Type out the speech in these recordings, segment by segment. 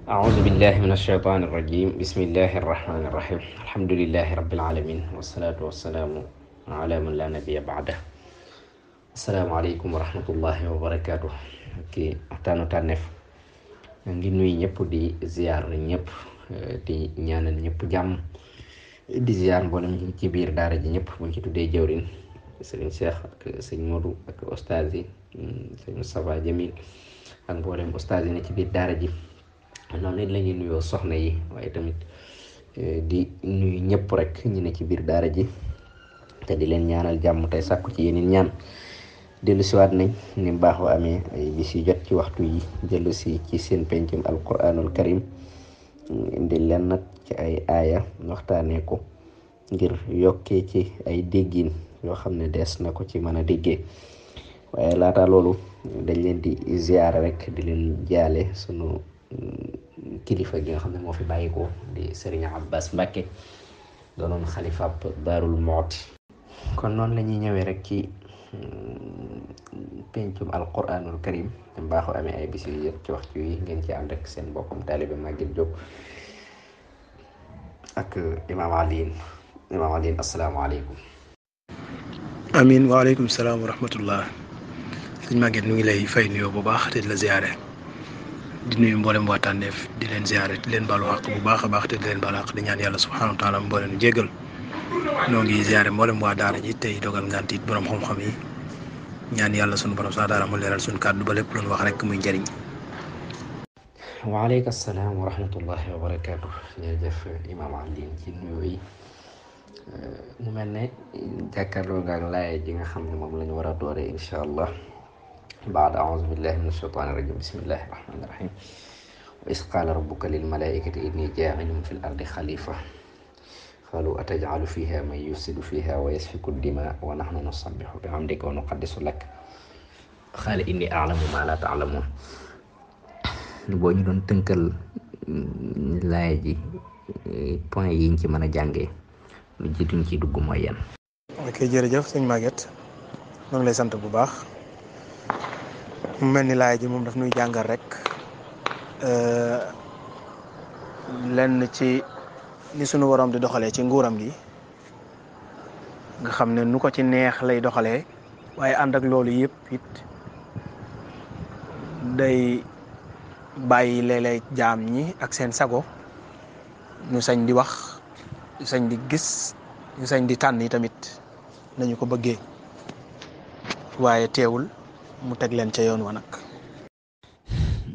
أعوذ بالله من الشيطان الرجيم بسم الله الرحمن الرحيم الحمد لله رب العالمين والصلاة والسلام على من لا نبي بعده. السلام عليكم ورحمة الله وبركاته. ki waxtaanu tànneef ngi nuyu ñëpp di ziar ñëpp di ñaanal ñëpp jàmm di ziar mboolem ñi ci biir daara ji ñëpp buñ ci tuddee jawrin sëriñ Cheikh ak sëñ Modou ak ustaaz yi sëñ Moustapha Jamil ak mboolem ustaaz yi ne ci biir daara ji noonu it la ñuy nuyoo soxna yi waaye tamit di nuyu ñëpp rek ñi ne ci biir daara ji te di leen ñaanal jàmm tey sàkku ci yeneen ñaan. dellu siwaat nañ ni baaxoo amee ay bis yu jot ci waxtu yi dellu si ci seen pencum alquranul karim indi leen nag ci ay aaya waxtaanee ko ngir yokkee ci ay déggin yoo xam ne dees na ko ci mën a déggee waaye laata loolu dañ leen di ziyaare rek di leen jaale sunu kilifa gi nga xam ne moo fi bàyyikoo di Serigne Abbas Mbacke doonoon xalifaab Daarul Muxti kon noonu la ñuy ñëwee rek ci pencum alquranul karim te mbaaxoo amee ay bis yu yëpp ci waxtu yi ngeen ci ànd ak seen mbokkum taalibe Maguette Diop ak Imam Alioune asalaamaaleykum. amin waaleykum salaam wa rahmatullah. sëñ Maguette nu ngi lay fay nuyoo bu baax te di la ziare di nuyu mboolem waa Tànneef di leen ziare di leen baalu xaq bu baax a baax te di leen baalu xaq di ñaan yàlla subhanahu wa taala mboolem jéggal. noo ngi ziare mboolem waa daara ji tey dogal ngant it borom xam-xam yi ñaan yàlla sunu borom sax daara mu leeral sunu kàddu ba lépp lu ñu wax rek muy njëriñ. waaleykum salaam wa rahmatullahi wa barakaatu. jërëjëf Imam Alioune ci nuyoo yi mu mel ne jàkkaarloo nga ak laaya ji nga xam ne moom la ñu war a doore incha allah baada auzu billahi min ashaytaani rajim bismillahi rahmaani rahim wa is qaala rabbuka lil malaikati inni jaa'ilun fil ardi xalifa qaalu ataj'alu fiha man yufsidu fiha wa yasfiku dima wa nahnu nusabbihu bihamdika wa nuqaddisu lak qaala inni a'lamu ma la ta'lamun. boo ñu doon tënkal laaya ji point yi ñu ci mën a jàngee lu jiituñ ci dugg mooy yan. ok jërëjëf sëñ Maguette maa ngi lay sant bu baax mu mel ni laaya ji moom daf nuy jàngal rek lenn ci ni sunu borom di doxalee ci nguuram gi nga xam ne nu ko ci neex lay doxalee waaye ànd ak loolu yëpp it day bàyyi léeg-léeg jaam ñi ak seen sago ñu sañ di wax ñu sañ di gis ñu sañ di tànn yi tamit nañu ko bëggee waaye teewul mu teg leen ca yoon wa nag.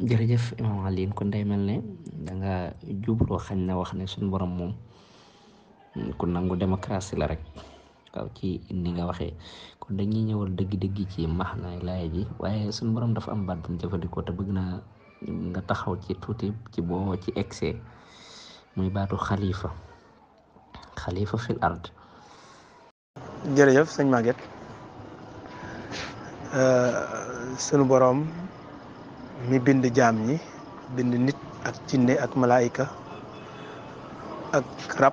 jërëjëf Imam Alioune kon day mel ne danga jubloo xañ na wax ne suñu borom moom ku nangu démocratie la rek waaw ci ni nga waxee kon dañuy ñëwal dëgg-dëgg ci max na laaya ji waaye suñu borom dafa am baat bu mu jëfandikoo te bëgg naa nga taxaw ci tuuti ci boo ci excès muy baatu xalifa fil ard. jërëjëf sëñ Maguette sunu borom mi bind jaam ñi bind nit ak jinne ak malaayika ak rab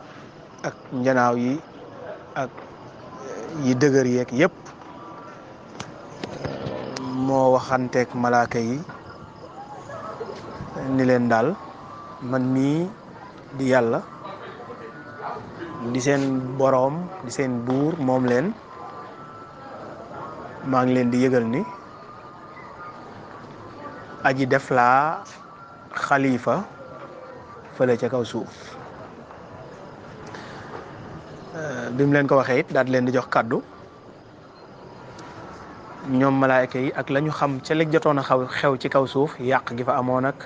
ak njanaaw yi ak yi dëgër yeeg yépp moo waxanteeg malaaka yi ni leen daal man mii di yàlla di seen boroom di seen buur moom leen maa ngi leen di yëgal ni aji def laa xalifa fële ca kaw suuf bi mu leen ko waxee it daal di leen di jox kàddu ñoom malaayka yi ak la ñu xam ca léegi jotoon a xew ci kaw suuf yàq gi fa amoon ak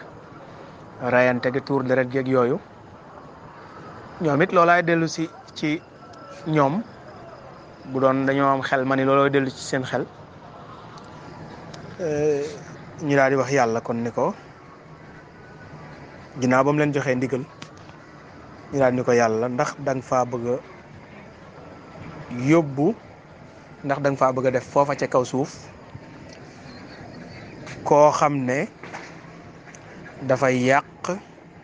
rayante gi tuur deret geeg yooyu ñoom it loolaay dellu si ci ñoom bu doon dañoo am xel ma ni loolooy dellu ci seen xel ñu daal di wax yàlla kon ni ko ginnaaw ba mu leen joxee ndigal ñu daal ni ko yàlla ndax da nga faa bëgg a yóbbu ndax da nga faa bëgg a def foofa ca kaw suuf koo xam ne dafay yàq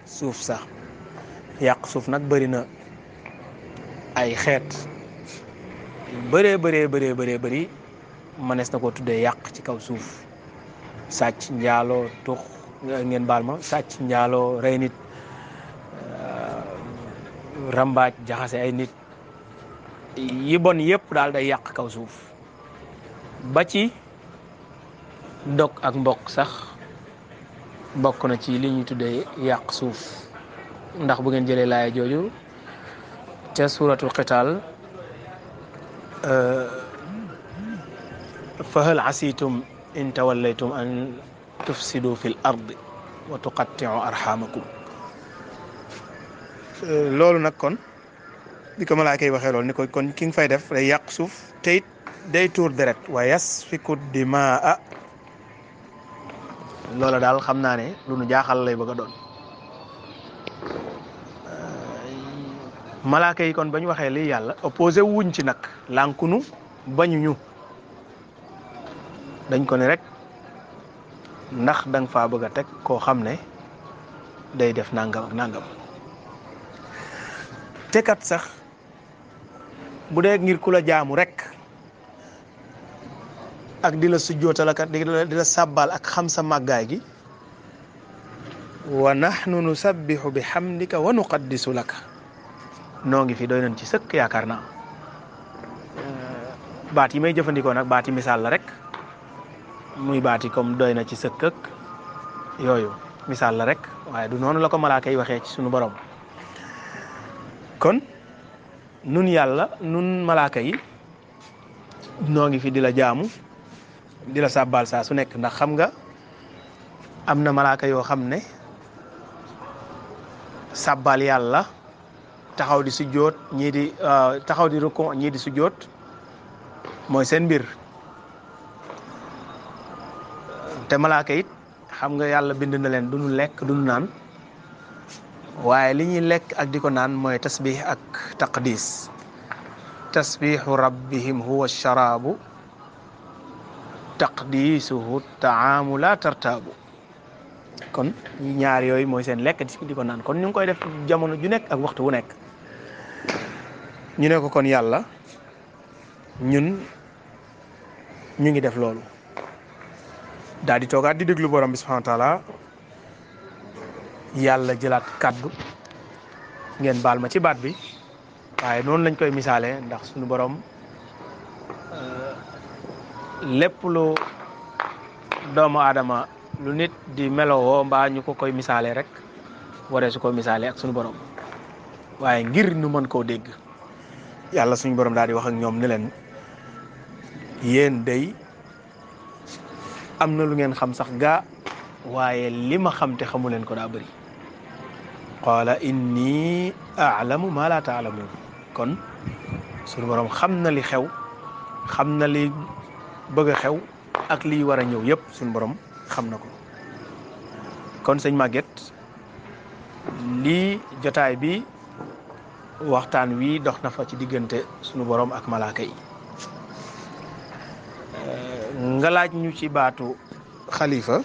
suuf sax yàq suuf nag bëri na ay xeet mënees na koo tuddee yàq ci kaw suuf sàcc njaaloo tux ngeen baal ma sàcc njaaloo rey nit rambaaj jaxase ay nit yi bon yëpp daal day yàq kaw suuf ba ci dog ak mbokk sax bokk na ci li ñuy tuddee yàq suuf ndax bu ngeen jëlee laaya jooju ca suratul qital fa hal asitum in tawallaytum an tufsidu fil ardi wa tuqatti'u arhamakum loolu nag kon bi ko malaaka yi waxee loolu ni ko kon ki nga fay def day yàq suuf te it day tuur deret wa yasfiku dimaa loola daal xam naa ne lu nu jaaxal lay bëgg a doon malaaka yi kon ba ñu waxee lii yàlla opposé wuñ ci nag lànkunu bañuñu dañ ko ne rek ndax da nga faa bëgg a teg koo xam ne day def nangam ak nangam te kat sax bu dee ngir ku la jaamu rek ak di la sujjootal ak di la sàbbal ak xam sa màggaay gi wa nahnu nusabbihu bi hamdika wa nuqaddisu laka noo ngi fi doy nañ ci sëkk yaakaar naa baat yi may jëfandikoo nag baati misaal la rek muy baati comme doy na ci sëkk ak yooyu misaal la rek waaye du noonu la ko malaaka yi waxee ci sunu borom kon nun yàlla nun malaaka yi noo ngi fi di la jaamu di la sàbbaal saa su nekk ndax xam nga am na malaaka yoo xam ne sàbbaal yàlla taxaw di sujjoot ñii di taxaw di rukon ñii di sujjoot mooy seen mbir te malaaka it xam nga yàlla bind na leen duñu lekk duñu naan waaye li ñuy lekk ak di ko naan mooy tasbih ak taqdis tasbihu rabbihim huwa sharaabu taqdisuhu taamu la tartaabu kon ñaar yooyu mooy seen lekk di ko naan kon ñu ngi koy def jamono ju nekk ak waxtu wu nekk ñu ne ko kon yàlla ñun ñu ngi def loolu daal di toogaat di déglu borom bi subhanahu wa taala yàlla jëlaat kàddu ngeen baal ma ci baat bi waaye noonu lañ koy misaale ndax suñu borom lépp lu doomu aadama lu nit di melowoo mbaa ñu ko koy misaale rek waree su ko misaale ak suñu borom waaye ngir nu mën koo dégg yàlla suñu borom daal di wax ak ñoom ni leen yéen day am na lu ngeen xam sax gaa waaye li ma xam te xamu leen ko daa bëri qaala inni a'lamu ma la ta'lamun kon suñu borom xam na li xew xam na li bëgg a xew ak liy war a ñëw yëpp suñu borom xam na ko kon sëñ Maguette lii jotaay bi waxtaan wi dox na fa ci diggante suñu borom ak malaaka yi nga laaj ñu ci baatu xalifa